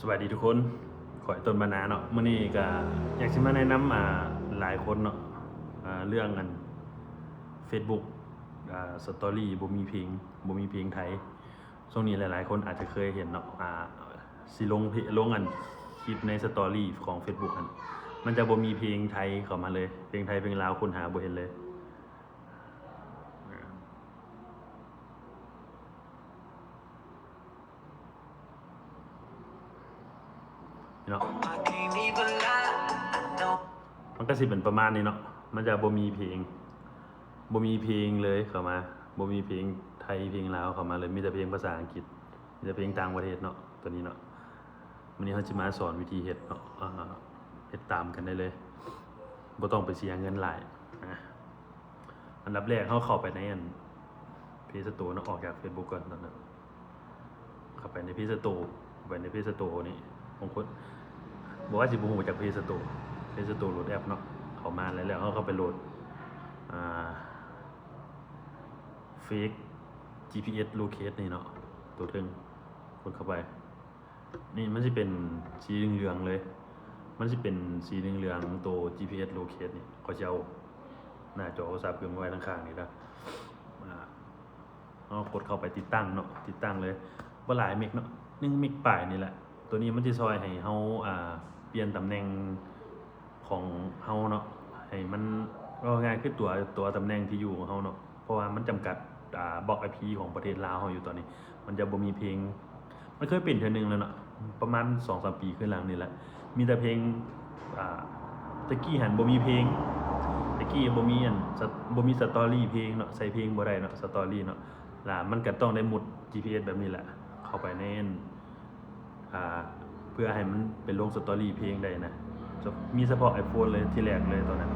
ສະບາຍດີທຸກຄົນ ຂ້ອຍຕົ້ນບານາເນາະ. ມື້ນີ້ກະຢາກຊິມາແນະນຳ ອ່າ ຫຼາຍຄົນເນາະ ອ່າ ເລື່ອງອັນ Facebook ອ່າ Story ບໍ່ມີເພງ ບໍ່ມີເພງໄທ. ຊ່ວງນີ້ຫຼາຍໆຄົນອາດຈະເຄີຍເຫັນເນາະ ອ່າ ຊິລົງເພ ລົງອັນຄລິບໃນ Story ຂອງ Facebook ຫັ້ນ ມັນຈະບໍ່ມີເພງໄທເຂົ້າມາເລີຍ ເພງໄທເພງລາວຄົ້ນຫາບໍ່ເຫັນເລີຍ. ເນາະ ມັນກໍຊິເປັນປະມານນີ້ເນາະ ມັນຈະບໍ່ມີເພງ ບໍ່ມີເພງເລີຍເຂົ້າມາ ບໍ່ມີເພງໄທເພງລາວເຂົ້າມາເລີຍ ມີແຕ່ເພງພາສາອັງກິດ ມີແຕ່ເພງຕ່າງປະເທດເນາະ ໂຕນີ້ເນາະ. ມື້ນີ້ເຮົາຊິມາສອນວິທີເຮັດເນາະ ເຮັດຕາມກັນໄດ້ເລີຍ ບໍ່ຕ້ອງໄປເສຍເງິນຫຼາຍນະ. ອັນດັບແລກເຮົາເຂົ້າໄປໃນອັນ Play Store ເນາະ ອອກຈາກ Facebook ກ່ອນຕອນນັ້ນ ເຂົ້າໄປໃນ Play Store ເຂົ້າໄປໃນ Play Store ນີ້ ບາງຄົນບໍ່ວ່າຊິບໍ່ຮູ້ຈັກ Play Store Play Store ໂຫຼດແອັບເນາະ ເຂົ້າມາແລ້ວ ແລ້ວເຮົາກໍໄປໂຫຼດ ອ່າ Fake GPS Locate ນີ້ເນາະ ໂຕເທິງ ກົດເຂົ້າໄປ. ນີ້ມັນຊິເປັນສີເຫຼືອງໆເລີຍ ມັນຊິເປັນສີເຫຼືອງໆ ໂຕ GPS Locate ນີ້ ຂ້ອຍຊິເອົາໜ້າຈໍໂທລະສັບຂຶ້ນມາໄວ້ທາງຂ້າງນີ້ເດີ. ອ່າ ເຮົາກົດເຂົ້າໄປຕິດຕັ້ງເນາະ ຕິດຕັ້ງເລີຍ ບໍ່ຫຼາຍເມັກເນາະ ໜຶ່ງເມັກປາຍນີ້ແຫຼະ. ໂຕນີ້ມັນຊິຊ່ອຍໃຫ້ເຮົາ ອ່າ ປ່ຽນຕຳແໜ່ງຂອງເຮົາເນາະ ໃຫ້ມັນ ເວົ້າງ່າຍຄືຕົວ ຕົວຕຳແໜ່ງທີ່ຢູ່ຂອງເຮົາເນາະ ເພາະວ່າມັນຈຳກັດ ອ່າ ບລັອກ ໄອພີ ຂອງປະເທດລາວເຮົາຢູ່ຕອນນີ້ ມັນຈະບໍ່ມີເພງ ມັນເຄີຍເປັນເທື່ອໜຶ່ງແລ້ວເນາະ ປະມານສອງສາມປີຄືນຫຼັງນີ້ແຫຼະ ມີແຕ່ເພງ ອ່າ ແຕ່ກີ້ຫັ້ນບໍ່ມີເພງ ແຕ່ກີ້ບໍ່ມີອັນ ບໍ່ມີ Story ເພງເນາະ ໃສ່ເພງບໍ່ໄດ້ເນາະ Story ເນາະ ລະມັນກະຕ້ອງໄດ້ມຸດ GPS ແບບນີ້ແຫຼະ ເຂົ້າໄປໃນອັນ ອ່າ ເພື່ອໃຫ້ມັນໄປລົງ Story ເພງໄດ້ນະ ມີສະເພາະ iPhone ເລີຍ ທີແລກເລີຍຕອນນັ້ນ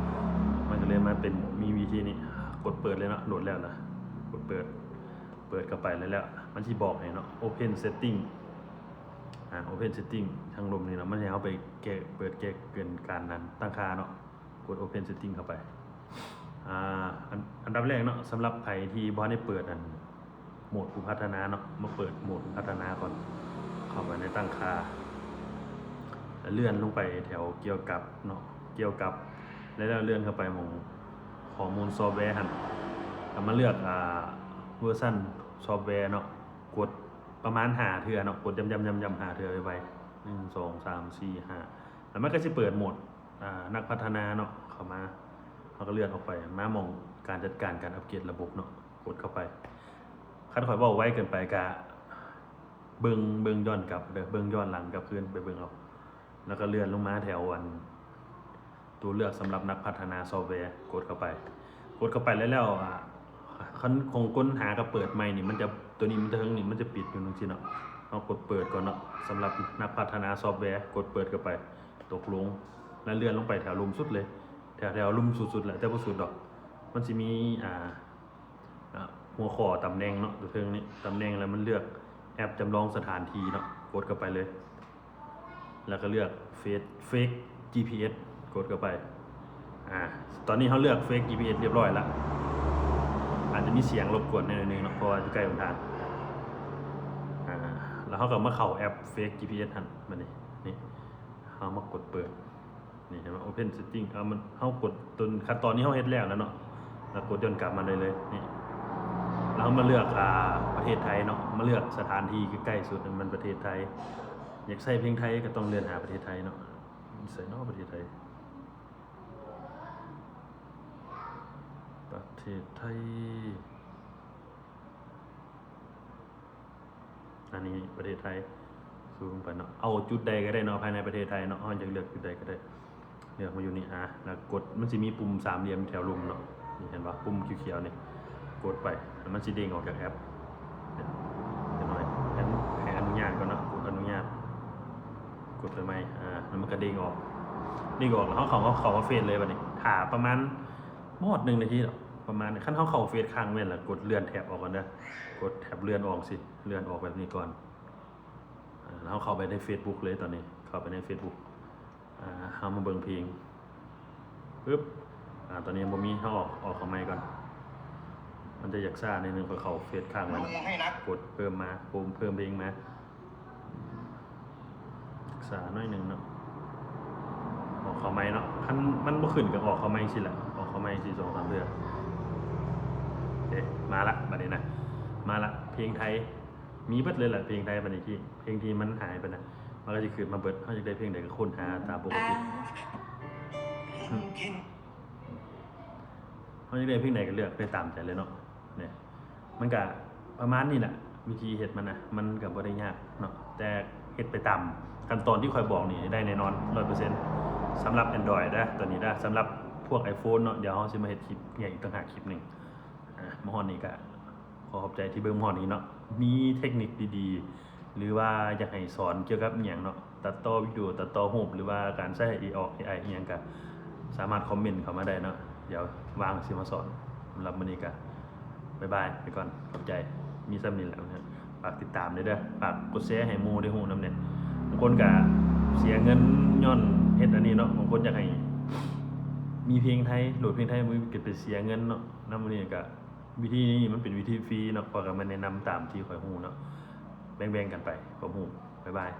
ມັນກະເລີຍມາເປັນ ມີວິທີນີ້ ກົດເປີດເລີຍເນາະ ໂຫຼດແລ້ວລະ ກົດເປີດ ເປີດເຂົ້າໄປແລ້ວ ມັນຊິບອກໃຫ້ເນາະ Open Setting ອ່າ Open Setting ທາງລຸ່ມນີ້ເນາະ ມັນໃຫ້ເຮົາໄປແກ້ ເປີດແກ້ເກີນການນັ້ນ ຕັ້ງຄ່າເນາະ ກົດ Open Setting ເຂົ້າໄປ. ອ່າ ອັນ ອັນດັບແລກເນາະ ສຳລັບໃຜທີ່ບໍ່ໄດ້ເປີດອັນ ໂໝດຜູ້ພັດທະນາເນາະ ມາເປີດໂໝດຜູ້ພັດທະນາກ່ອນ ເຂົ້າໄປໃນຕັ້ງຄ່າ ແລ້ວເລື່ອນລົງໄປແຖວກ່ຽວກັບເນາະ ກ່ຽວກັບ ແລ້ວເລື່ອນເຂົ້າໄປໝ່ອງຂໍ້ມູນຊອບແວຫັ້ນ ແລ້ວມາເລືອກ ອ່າ ເວີຊັນຊອບແວເນາະ ກົດປະມານຫ້າເທື່ອເນາະ ກົດຢ້ຳໆໆຫ້າເທື່ອໄວໆ ໜຶ່ງ ສອງ ສາມ ສີ່ ຫ້າ ແລ້ວມັນກໍຊິເປີດໂໝດ ອ່າ ນັກພັດທະນາເນາະ ເຂົ້າມາ ເຮົາກໍເລື່ອນອອກໄປ ມາໝ່ອງການຈັດການການອັບເກຣດລະບົບເນາະ ກົດເຂົ້າໄປ. ຄັນຂ້ອຍເວົ້າໄວເກີນໄປກະເບິ່ງ ເບິ່ງຍ້ອນກັບເດີ ເບິ່ງຍ້ອນຫຼັງກັບຄືນໄປເບິ່ງເອົາ ແລ້ວກໍເລື່ອນລົງມາແຖວອັນ ຕົວເລືອກສຳລັບນັກພັດທະນາຊອບແວ ກົດເຂົ້າໄປ ກົດເຂົ້າໄປແລ້ວ ແລ້ວ ອ່າ ຄັນຂອງຄົນຫາກໍເປີດໃໝ່ນີ້ ມັນຈະ ຕົວນີ້ມັນຈະ ເທິງນີ້ມັນຈະປິດຢູ່ຈັ່ງຊີ້ເນາະ ເຮົາກົດເປີດກ່ອນເນາະ ສຳລັບນັກພັດທະນາຊອບແວ ກົດເປີດເຂົ້າໄປ ຕົກລົງ ແລ້ວເລື່ອນລົງໄປແຖວລຸ່ມສຸດເລີຍ ແຖວ ແຖວລຸ່ມສຸດໆແຫຼະ ແຕ່ບໍ່ສຸດດອກ ມັນຊິມີ ອ່າ ອ່າ ຫົວຂໍ້ຕຳແໜ່ງເນາະ ຕົວເທິງນີ້ ຕຳແໜ່ງ ແລ້ວມັນເລືອກແອັບຈຳລອງສະຖານທີ່ເນາະ ກົດເຂົ້າໄປເລີຍ ແລ້ວກໍເລືອກ Fake Fake GPS ກົດເຂົ້າໄປ ອ່າ ຕອນນີ້ເຮົາເລືອກ Fake GPS ຮຽບຮ້ອຍລະ ອາດຈະມີສຽງລົບກວນໜ້ອຍໜຶ່ງເນາະ ເພາະວ່າຢູ່ໃກ້ຫົນທາງ ອ່າ ແລ້ວເຮົາກໍມາເຂົ້າແອັບ Fake GPS ຫັ້ນ ບາດນີ້ ນີ້ ເຮົາມາກົດເປີດ ນີ້ເຫັນບໍ່ Open Setting ເອົາ ມັນ ເຮົາກົດຕົນ ຂັ້ນຕອນນີ້ເຮົາເຮັດແລ້ວແລ້ວເນາະ ແລ້ວກົດຍ້ອນກັບມາໄດ້ເລີຍ ນີ້ ແລ້ວເຮົາມາເລືອກ ອ່າ ປະເທດໄທເນາະ ມາເລືອກສະຖານທີ່ໃກ້ໆສຸດ ມັນປະເທດໄທ ຢາກໃຊ້ເພງໄທກໍຕ້ອງເລື່ອນຫາປະເທດໄທເນາະ ໃສເນາະປະເທດໄທ ປະເທດໄທ ອັນນີ້ປະເທດໄທ ຊູມໄປເນາະ ເອົາຈຸດໃດກໍໄດ້ເນາະ ພາຍໃນປະເທດໄທເນາະ ເຮົາຢາກເລືອກຈຸດໃດກໍໄດ້ ເລືອກມາຢູ່ນີ້ ອ່າ ແລ້ວກົດ ມັນຊິມີປຸ່ມສາມຫຼ່ຽມແຖວລຸ່ມເນາະ ນີ້ເຫັນບໍ່ ປຸ່ມຂຽວໆນີ້ ກົດໄປ ແລ້ວມັນຊິເດ້ງອອກຈາກແອັບ ເຫັນບໍ່ ໃຫ້ອະນຸຍາດກ່ອນເນາະ ກົດອະນຸຍາດ ກົດໄປໃໝ່ ອ່າ ແລ້ວມັນກໍເດ້ງອອກ ເດ້ງອອກແລ້ວເຮົາເຂົ້າ ເຮົາເຂົ້າມາເຟສເລີຍບາດນີ້ ຖ້າປະມານ ບໍ່ຮອດໜຶ່ງນາທີດອກ ປະມານນີ້ ຄັນເຮົາເຂົ້າເຟສຄ້າງແມ່ນລະ ກົດເລື່ອນແທັບອອກກ່ອນເດີ ກົດແທັບເລື່ອນອອກຊີ້ ເລື່ອນອອກແບບນີ້ກ່ອນ ອາ ເຮົາເຂົ້າໄປໃນ Facebook ເລີຍຕອນນີ້ ເຂົ້າໄປໃນ Facebook ອາ ເຮົາມາເບິ່ງເພງ ປຶບ ອາ ຕອນນີ້ຍັງບໍ່ມີ ເຮົາອອກ ອອກເຂົ້າໃໝ່ກ່ອນ ມັນຈະຢາກຊ້າໜ້ອຍໜຶ່ງ ຂ້ອຍເຂົ້າເຟສຄ້າງໄວ້ເນາະ ກົດເພີ່ມມາ ເພີ່ມ ເພີ່ມເພງມາ ສາໜ້ອຍໜຶ່ງເນາະ ອອກເຂົ້າໃໝ່ເນາະ ຄັນມັນບໍ່ຂຶ້ນກໍອອກເຂົ້າໃໝ່ຊີ້ແຫຼະ ອອກເຂົ້າໃໝ່ຊີ້ສອງສາມເທື່ອ. ເອະ ມາລະ ບັດນີ້ນະ ມາລະ ເພງໄທ ມີເບິດເລີຍລະ ເພງໄທ ບັດນີ້ທີ່ ເພງທີ່ມັນຫາຍໄປນະ ມັນກໍຊິຂຶ້ນມາເບິດ. ເຮົາຢາກໄດ້ເພງໃດກໍຄົ້ນຫາຕາມປົກກະຕິ ເຮົາຢາກໄດ້ເພງໃດກໍເລືອກໄດ້ຕາມໃຈເລີຍເນາະ. ນີ້ ມັນກະປະມານນີ້ແຫຼະ ວິທີເຮັດມັນນະ ມັນກະບໍ່ໄດ້ຍາກເນາະ ແຕ່ເຮັດໄປຕາມຂັ້ນຕອນທີ່ຂ້ອຍບອກນີ້ໄດ້ແນ່ນອນຮ້ອຍເປີເຊັນ ສຳລັບ Android ເດີ ຕົວນີ້ເດີ. ສຳລັບພວກ iPhone ເນາະ ດຽວເຮົາຊິມາເຮັດຄລິບໃຫຍ່ອີກຕ່າງຫາກຄລິບໜຶ່ງ. ອ່າ ມາຮອດນີ້ກະຂໍຂອບໃຈທີ່ເບິ່ງມາຮອດນີ້ເນາະ. ມີເທັກນິກດີໆ ຫຼືວ່າຢາກໃຫ້ສອນກ່ຽວກັບອີ່ຫຍັງເນາະ ຕັດຕໍ່ວິດີໂອ ຕັດຕໍ່ຮູບ ຫຼືວ່າການໃຊ້ ເອໄອ ອີ່ຫຍັງກະສາມາດຄອມເມັນເຂົ້າມາໄດ້ເນາະ ດຽວວ່າງຊິມາສອນ. ສຳລັບມື້ນີ້ກະບາຍບາຍໄປກ່ອນ ຂອບໃຈ ມີສ່ຳນີ້ແຫຼະ. ຝາກຕິດຕາມເດີ ຝາກກົດແຊໃຫ້ໝູ່ໄດ້ຮູ້ນຳແດ່. ບາງຄົນກະເສຍເງິນຍ້ອນເຮັດອັນນີ້ເນາະ ບາງຄົນຢາກໃຫ້ມີເພງໄທ ໂຫຼດເພງໄທ ມັນກະໄປເສຍເງິນເນາະ. ນຳມື້ນີ້ກະ ວິທີນີ້ມັນເປັນວິທີຟຣີເນາະ ຂ້ອຍກໍມາແນະນຳຕາມທີ່ຂ້ອຍຮູ້ເນາະ ແບ່ງໆກັນໄປ ຄວາມຮູ້. ບາຍບາຍ.